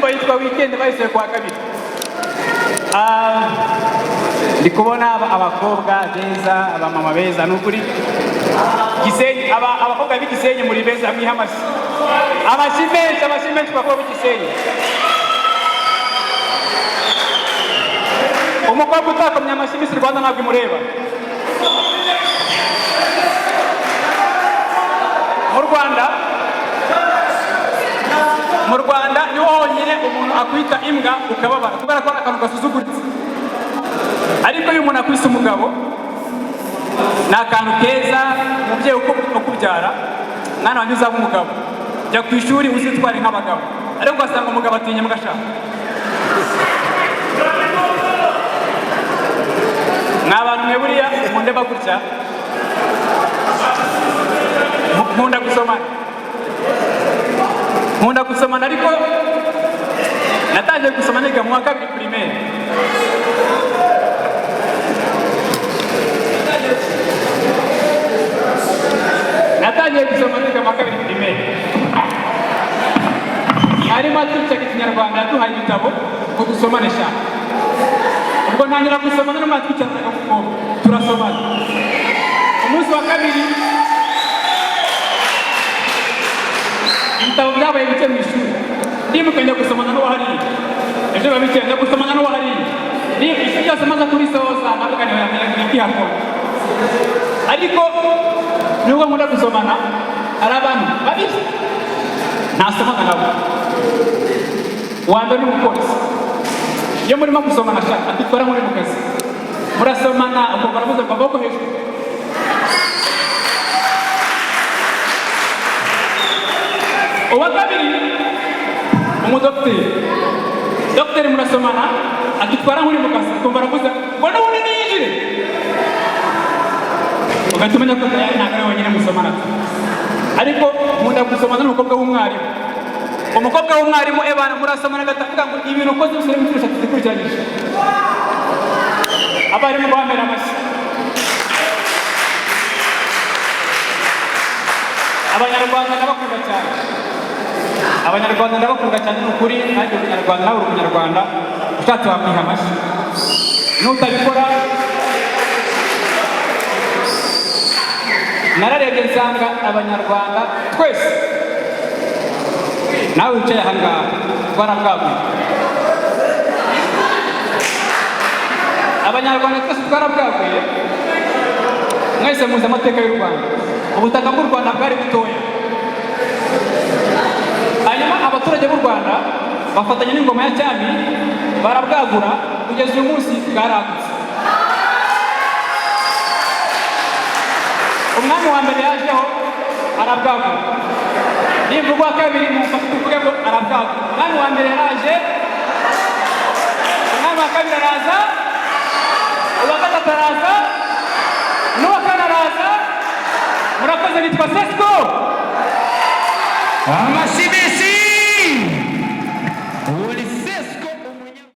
Indirimbo yitwa "Weekend", bayisuye kuwa kabiri. Ah, ndi kubona abakobwa beza, abamama beza. Ni ukuri Gisenyi, abakobwa b'Igisenyi muri beza, mwiha amashyi, amashyi menshi, amashyi menshi ku bakobwa b'Igisenyi. Umukobwa utakomye amashyi, Miss Rwanda ntabwo imureba. Mu Rwanda, mu Rwanda niho honyine umuntu akwita imbwa ukababara, kubera ko ari akantu gasuzuguritse. Ariko iyo umuntu akwise umugabo, ni akantu keza. Umubyeyi ukubyara: "Mwana wanjye, uzaba umugabo, jya ku ishuri, uzitware nk'abagabo." Ariko ugasanga umugabo atinya imbwa ashaka. Mwa bantu mwe, buriya mundeba gutya, nkunda gusomana, nkunda gusomana, ariko natangiye gusoma niga mu wa kabiri primaire. Natangiye gusoma niga mu wa kabiri primaire. Mwarimu atwicaga Ikinyarwanda yaduhaye ibitabo ngo dusomane sha. Ubwo ntangira gusomana n'umwana twicaranaga w'umukobwa, turasomana. Umunsi wa kabiri ibitabo byabaye bike mu ishuri, ndimuka njya gusomana n'uwahariye. Ejo biba bike, njya gusomana n'uwahariye. Ishuri ryose maze kurisoza, ndavuga nti kwihakora. Ariko nubwo nkunda gusomana, hari abantu babiri ntasomana nabo. Uwa mbere ni umupolisi. Iyo murimo gusomana sha, atitwara nk'uri mu kazi, murasomana ukumva aravuze ngo amaboko hejuru. Uwa kabiri, umudogiteri. Dogiteri murasomana, akitwara nk'uri mu kazi, ukumva aravuze ngo n'ubundi niyinjire, ugahita umenya ko tayari ntabwo ari wenyine musomana. Ariko nkunda gusomana n'umukobwa w'umwarimu. Umukobwa w'umwarimu, ebana, murasomana agahita avuga ngo ibintu ukoze usubiremo inshuro eshatu zikurikiranyije. Abarimu bamera amashyi. Abanyarwanda ndabakunda cyane, Abanyarwanda ndabakunda cyane, ni ukuri. Nanjye Umunyarwanda, nawe uri Umunyarwanda, ushatse wakwiha amashyi. Nutabikora, nararebye nsanga Abanyarwanda twese, nawe wicaye aha ngaha, twarabwaguye. Abanyarwanda twese twarabwaguye. Mwese muzi amateka y'u Rwanda. Ubutaka bw'u Rwanda bwari butoya, hanyuma abaturage b'u Rwanda bafatanya n'ingoma ya cyami, barabwagura kugeza uyu munsi bwaragutse. Umwami wa mbere yajeho arabwagura, nimvuga uwa kabiri mumfashe tuvuge ngo arabwagura. Umwami wa mbere yaraje, umwami wa kabiri araza, uwa gatatu araza, n'uwa kane araza. Murakoze, nitwa Sesco. Amashyi menshi.